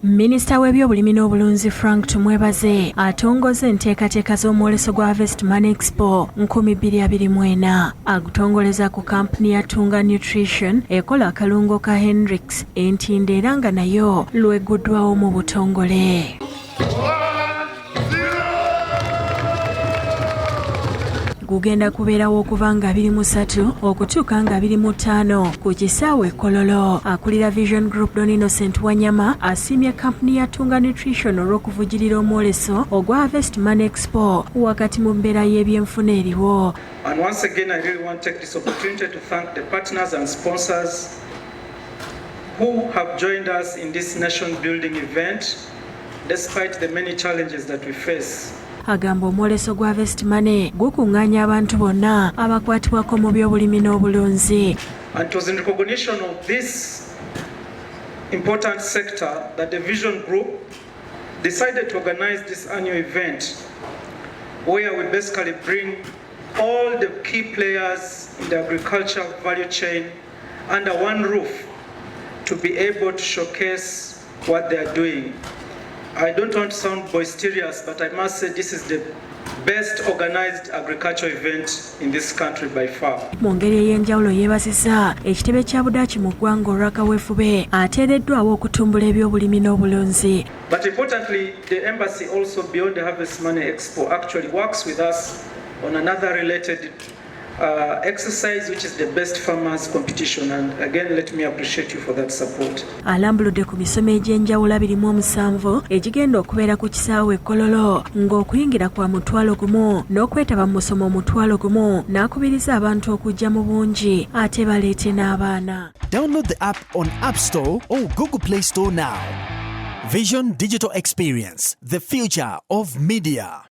Minisita w'ebyobulimi n'obulunzi Frank Tumwebaze atongoza enteekateeka z'omwoleso gwa Harvest Money Expo 2024. Agutongoleza ku kampuni ya Tunga Nutrition ekola akalungo ka Hendrix entindo era nga nayo lwegguddwawo mu butongole. Gugenda kubeerawo okuva nga 23 okutuuka nga 25 ku kisaawe Kololo. Akulira Vision Group Don Innocent Wanyama asiimye kampuni ya Tunga Nutrition olw'okuvujjirira omwoleso ogwa Harvest Money Expo wakati mu mbeera y'ebyenfuna eriwo. And once again, I really want to take this opportunity to thank the partners and sponsors who have joined us in this nation building event despite the many challenges that we face. Agamba omwoleso gwa Harvest Money gukuŋŋaanya abantu bonna abakwatibwako mu byobulimi n'obulunzi. And it was in recognition of this important sector that the Vision Group decided to organize this annual event where we basically bring all the key players in the agriculture value chain under one roof to be able to showcase what they are doing. I don't want to sound boisterous, but I must say this is the best organized agricultural event in this country by far. Mu ngeri ey'enjawulo yeebazizza ekitebe kya Budaaki mu ggwanga olw'akaweefube ateereddwawo okutumbula ebyobulimi n'obulunzi. But importantly, the embassy also, beyond the Harvest Money Expo, actually works with us on another related exercise, which is the Best Farmers Competition. And again, let me appreciate you for that support. Alambuludde ku misomo egy'enjawulo 27 egigenda okubeera ku kisaawe e Kololo ng'okuyingira kwa 10,000 n'okwetaba mu musomo 10,000, n'akubiriza abantu okujja mu bungi ate baleete n'abaana. Download the app on App Store or Google Play Store now. Vision Digital Experience, the future of media.